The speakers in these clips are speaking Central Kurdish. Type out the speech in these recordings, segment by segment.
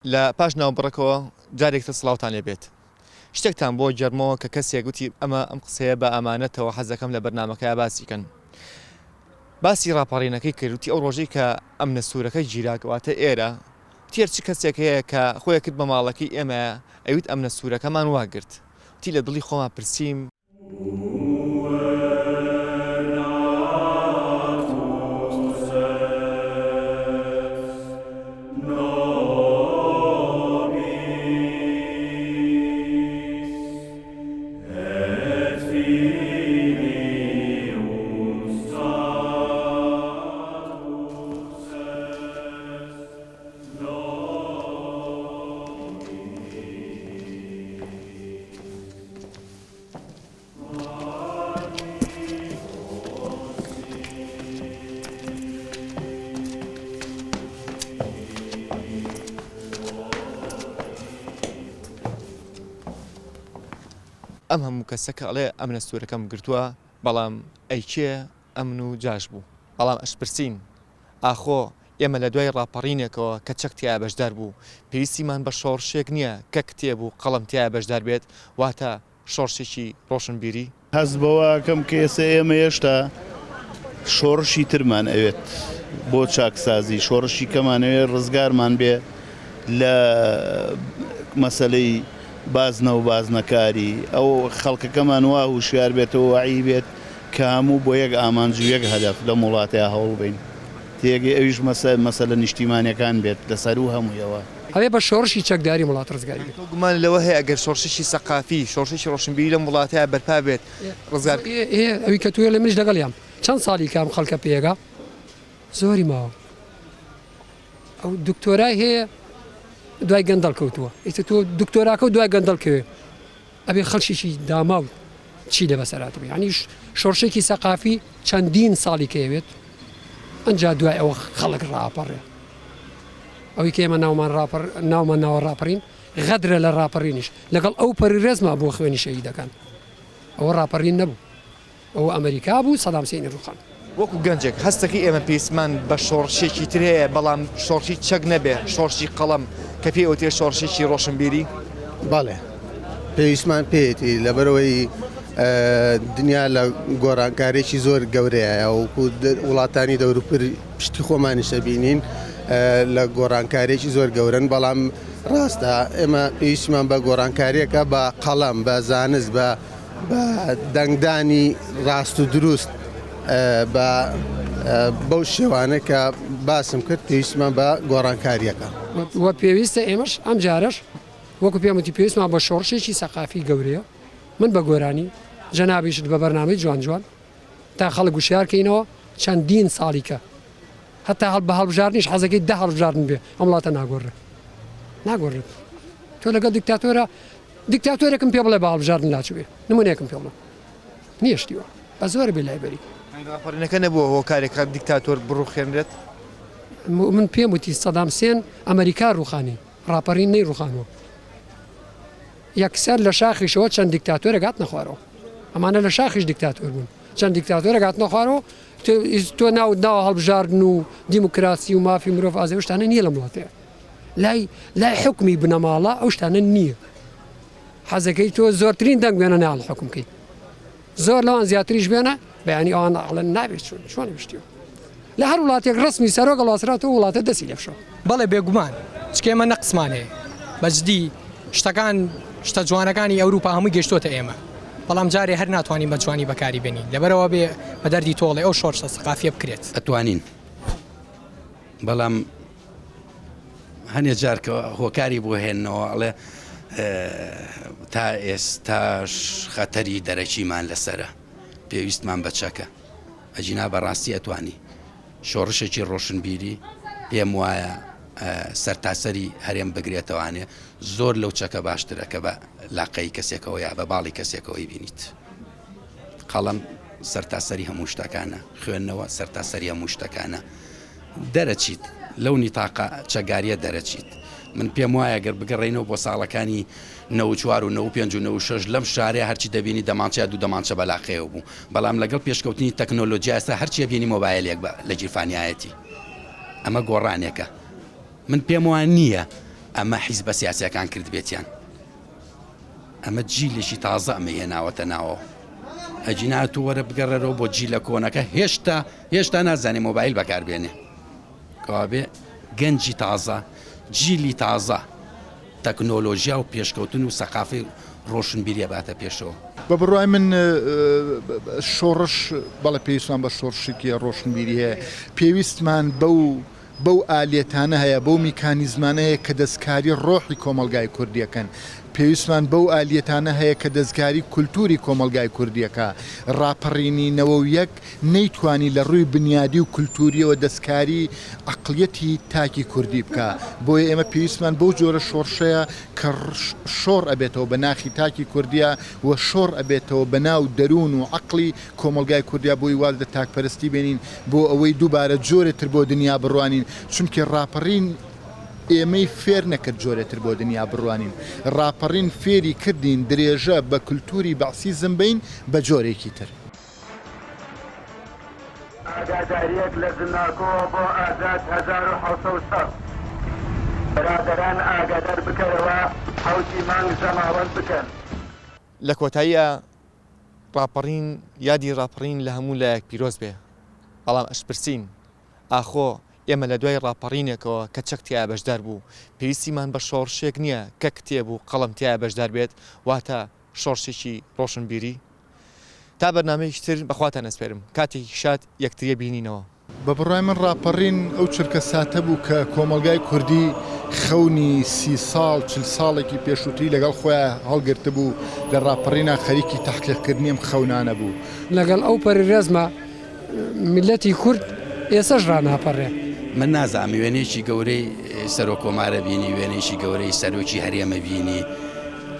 لە پاش ناوبڕەکەوە جارێک تر سڵاوتان لێ بێت. شتێکتان بۆ گێڕمەوە کە کەسێک وتی ئەمە ئەم قسەیە بە ئامانەتەوە حەز دەکەم لە بەرنامەکەیا باسی کەن. باسی ڕاپەڕینەکەی کرد وتی ئەو ڕۆژەی کە ئەمنە سوورەکە گیرا واتە ئێرە وتی هەرچ کەسێک هەیە کە خۆی کرد بە ماڵەکەی ئێمەیە ئەیوت ئەمنە سوورەکەمان وا گرت وتی لە دڵی خۆما پرسیم ئەم هەموو کەسە کە ئەڵێ ئەمنە سوورەکەم گرتووە بەڵام ئەی کێ ئەمن و جاش بوو؟ بەڵام ئەشپرسین ئاخۆ ئێمە لە دوای ڕاپەڕینێکەوە کە چەک تیایا بەشدار بوو پێویستیمان بە شۆڕشێک نییە کە کتێب و قەڵەم تیایا بەشدار بێت واتە شۆڕشێکی ڕۆشنبیری؟ هەست بەوە ئەکەم کە ئێستا ئێمە هێشتا شۆڕشی ترمان ئەوێت بۆ چاکسازی، شۆڕشی کەمان ئەوێت ڕزگارمان بێ لە مەسەلەی بازنە و بازنەکاری، ئەو خەڵکەکەمان وا هوشیار بێتەوە وەعی بێت کە هەموو بۆ یەک ئامانج و یەک هەدەف لەم وڵاتەیا هەوڵ بەین تێگەی ئەویش مەسەلە نیشتیمانیەکان بێت لە سەروو هەموویەوە. ئەبێ بە شۆڕشی چەکداری وڵات ڕزگاری بێت. تۆ گومانت لەوە هەیە ئەگەر شۆڕشێکی سەقافی، شۆڕشێکی ڕۆشنبیری لەم وڵاتەیا بەرپا بێت ڕزگار. ئێ ئەوی کە تۆ ئەڵێ منیش لەگەڵیام. چەند ساڵی کە ئەم خەڵکە پێگا زۆری ماوە. ئەو دکتۆرای هەیە دوای گەندەڵ کەوتووە. ئیتر تۆ دکتۆراکە و دوای گەندەڵ کەوێ ئەبێ خەڵکێکی داماو چی لێ بەسەر هاتبێ. یانی شۆڕشێکی سەقافی چەندین ساڵی کەوێت ئەنجا دوای ئەوە خەڵک ڕاپەڕێ. ئەوەی کە ئێمە ناومان ڕاپەڕ ناومان ناوە ڕاپەڕین غەدرە لە ڕاپەڕینیش لەگەڵ ئەو پەڕی ڕێزما بۆ خوێنی شەهیدەکان ئەوە ڕاپەڕین نەبوو ئەوە ئەمریکا بوو سەدام حسێنی ڕوخان. وەکو گەنجێک هەستەکەی ئێمە پێویستمان بە شۆڕشێکی تر هەیە بەڵام شۆڕشی چەک نەبێ شۆڕشی قەڵەم کە پێی ئەوترێ شۆڕشێکی ڕۆشنبیری؟ بەڵێ پێویستمان پێیەتی لەبەرئەوەی دنیا لە گۆڕانکاریی زۆر گەورەیە وەکو وڵاتانی دەوروپر پشتی خۆمانیش ئەبینین لە گۆڕانکاریی زۆر گەورەن بەڵام ڕاستە ئێمە پێویستمان بە گۆڕانکاریەکە بە قەڵەم بە زانست بە بە دەنگدانی ڕاست و دروست بە بەو شێوانە کە باسم کرد پێویستمان بە گۆڕانکاریەکە. وە پێویستە ئێمەش ئەم جارەش وەکو پێم وتی پێویستمان بە شۆڕشێکی سەقافی گەورەیە من بە گۆرانی جەنابیشت بە بەرنامەی جوان جوان تا خەڵک وشیار کەینەوە چەندین ساڵیکە هەتا هەڵ بە هەڵبژاردنیش حەزەکەی دە هەڵبژاردن بێ ئەم وڵاتە ناگۆڕێ ناگۆڕێت تۆ لەگەڵ دیکتاتۆرە دیکتاتۆرێکم پێ بڵێ بە هەڵبژاردن لاچووێ نمونەیەکم پێ بڵێ نییە شتی وا بە زۆر بێ لای بەری. ڕاپەڕینەکە نەبووە هۆکارێک کە دیکتاتۆر بڕوخێنرێت؟ من پێم وتی سەدام حسێن ئەمەریکا ڕوخانی ڕاپەڕین نەیڕوخانووە. یەکسەر لە شاخیشەوە چەند دیکتاتۆرێک هاتنە خوارەوە. ئەمانە لە شاخیش دیکتاتۆر بوون. چەند دیکتاتۆرێک هاتنە خوارەوە تۆ ناوت ناوە هەڵبژاردن و دیموکراسی و مافی مرۆڤ ئازادی ئەو شتانە نییە لەم وڵاتەیە. لای لای حوکمی بنەماڵە ئەو شتانە نییە. حەزەکەی تۆ زۆرترین دەنگ بێنە ناڵ حوکم کەی. زۆر لەوان زیاتریش بێنە بەیانی ئەوان ئەڵێن نابێت چۆن چۆن بشتیەوە. لە هەر وڵاتێک ڕەسمی سەرۆک هەڵواسراتەوە وڵاتە دەستی لێ بشۆ. بەڵێ بێگومان چکە ئێمە نەقسمان هەیە بەجدی شتەکان شتە جوانەکانی ئەوروپا هەمووی گەشتۆتە ئێمە بەڵام جارێ هەر ناتوانین بە جوانی بەکاری بێنین لەبەرئەوە بێ بە دەردی تۆڵێ ئەو شۆرشە سەقافیە بکرێت. ئەتوانین بەڵام هەنێ جار کە هۆکاری بۆ هێننەوە ئەڵێ تا ئێستاش خەتەری دەرەکیمان لەسەرە پێویستمان بە چەکە. ئەگینا بەڕاستی ئەتوانی شۆڕشێکی ڕۆشنبیری پێم وایە سەرتاسەری هەرێم بگرێتەوانێ زۆر لەو چەکە باشترە کە بە لاقەی کەسێکەوە یا بە باڵی کەسێکەوەی بینیت قەڵەم سەرتاسەری هەموو شتەکانە خوێندنەوە سەرتاسەری هەموو شتەکانە دەرەچیت لەو نیتاقە چەکگاریە دەرەچیت من پێم وایە گەر بگەڕێینەوە بۆ ساڵەکانی 94 و 95 و 96 لەم شارەیە هەرچی دەبینی دەمانچە یا دوو دەمانچە بە لاقەیەوە بوو بەڵام لەگەڵ پێشکەوتنی تەکنۆلۆجیا ئێستا هەرچی بینی مۆبایلێک بە لە گیرفانیایەتی ئەمە گۆڕانێکە من پێم وا نییە. ئەمە حیزبە سیاسیەکان کردبێتیان. ئەمە جیلێکی تازە ئەمەی هێناوەتە ناوەوە. ئەگینا تۆ وەرە بگەڕێرەوە بۆ جیلە کۆنەکە هێشتا هێشتا نازانێ مۆبایل بەکار بێنێ. کەوابێ گەنجی تازە، جیلی تازە تەکنۆلۆژیا و پێشکەوتن و سەقافەی ڕۆشنبیری ئەباتە پێشەوە. بە بڕوای من شۆڕش بەڵێ پێویستمان بە شۆڕشێکی ڕۆشنبیری هەیە، پێویستمان بەو بەو ئالیەتانە هەیە، بەو میکانیزمانە هەیە کە دەستکاری ڕۆحی کۆمەڵگای کوردیەکەن. پێویستمان بەو ئالیەتانە هەیە کە دەستکاری کولتوری کۆمەڵگای کوردیەکە. ڕاپەڕینی 91 نەیتوانی لە ڕووی بنیادی و کولتوریەوە دەستکاری عەقڵیەتی تاکی کوردی بکا. بۆیە ئێمە پێویستمان بەو جۆرە شۆڕشەیە کە شۆڕ ئەبێتەوە بە ناخی تاکی کوردیا و شۆڕ ئەبێتەوە بە ناو دەروون و عەقڵی کۆمەڵگای کوردیا بۆی واز لە تاکپەرستی بێنین بۆ ئەوەی دووبارە جۆرێ تر بۆ دنیا بڕوانین چونکی ڕاپەڕین ئێمەی فێر نەکرد جۆرێ تر بۆ دنیا بڕوانین ڕاپەڕین فێری کردین درێژە بە کلتوری بەعسیزم بەین بە جۆرێکی تر. ئاگاداریەک لە زناکۆوە بۆ ئازاد 1760 برادەران ئاگادار بکەرەوە حەوتی مانگ زەماوەند بکەن. لە کۆتاییا ڕاپەڕین یادی ڕاپەڕین لە هەموو لایەک پیرۆز بێ، بەڵام ئەشپرسین ئاخۆ ئێمە لە دوای ڕاپەڕینێکەوە کە چەک تیایا بەشدار بوو پێویستیمان بە شۆڕشێک نییە کە کتێب و قەڵەم تیایا بەشدار بێت واتە شۆڕشێکی ڕۆشنبیری؟ تا بەرنامەیەکی تر بە خواتان ئەسپێرم کاتێکی شاد یەکتریە بینینەوە. بە بڕوای من ڕاپەڕین ئەو چرکە ساتە بوو کە کۆمەڵگای کوردی خەونی سی ساڵ چل ساڵێکی پێشووتری لەگەڵ خۆیا هەڵگرتبوو، لە ڕاپەڕینا خەریکی تەحقیق کردنی ئەم خەونانە بوو. لەگەڵ ئەو پەری ڕێزما میللەتی کورد ئێسەش ڕاناپەڕێ. من نازانم وێنەیەکی گەورەی سەرۆک کۆمارە بینی وێنەیەکی گەورەی سەرۆکی هەرێمە بینی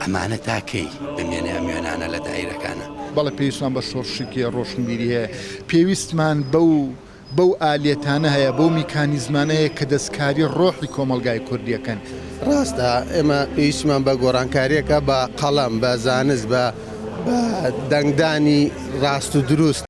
ئەمانە تا کەی بمێنێ ئەم وێنانە لە دایرەکانە. بەڵێ پێویستمان بە شۆڕشێکی ڕۆشنبیری هەیە، پێویستمان بەو بەو ئالیەتانە هەیە، بەو میکانیزمانە هەیە کە دەستکاری ڕۆحی کۆمەڵگای کوردیەکەن. ڕاستە ئێمە پێویستمان بە گۆڕانکارییەکە بە قەڵەم، بە زانست، بە دەنگدانی ڕاست و دروست.